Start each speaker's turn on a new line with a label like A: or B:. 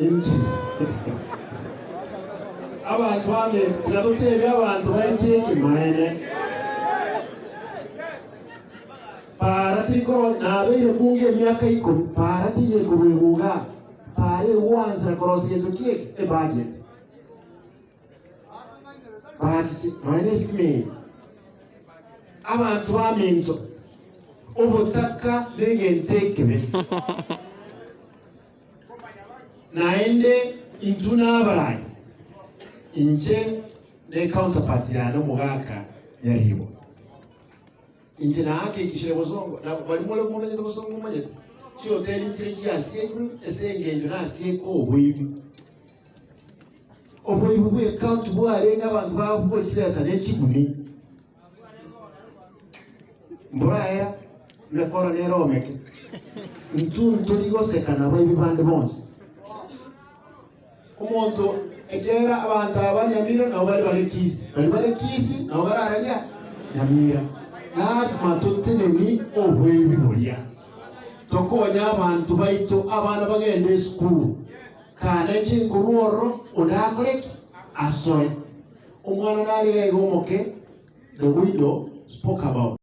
A: Inche abanto bane tiga totebie abanto baito ekemanene. Para tiri koro nabeire kunga emiaka ikomi para tiri ekorwa iga para egwansa korosia gento ki eke ebudget. Bachiche nonya ne estima eye. Abanto baminto obotaka negento ekebe. Naende intwe nabarai, inche ne counterpart yane omogaka Nyaribo. Inche naakikishire bosongo, na baria more momenyete bosongo momanyete, chihoteli nchire chiasiekirwe ase engencho nasieka oboibi. Oboibi bw'ecounty bwarenge abanto bagokora chibesa ne chiguni. Mboraera emekoro nere omeke. Intwe ntori goseka nabaibi bande bonsi. Omonto ekiagera abanto aba Nyamira nabo bare bare Kisii, baria bare Kisii nabo barararia Nyamira. Lasima toteneni oboibi boria, tokonye abanto baito abana bagende esukuru, kane inche nkorwa ororo onde akore ki? Asoe. Omwana nare iga iga omoke, the widow spoke about.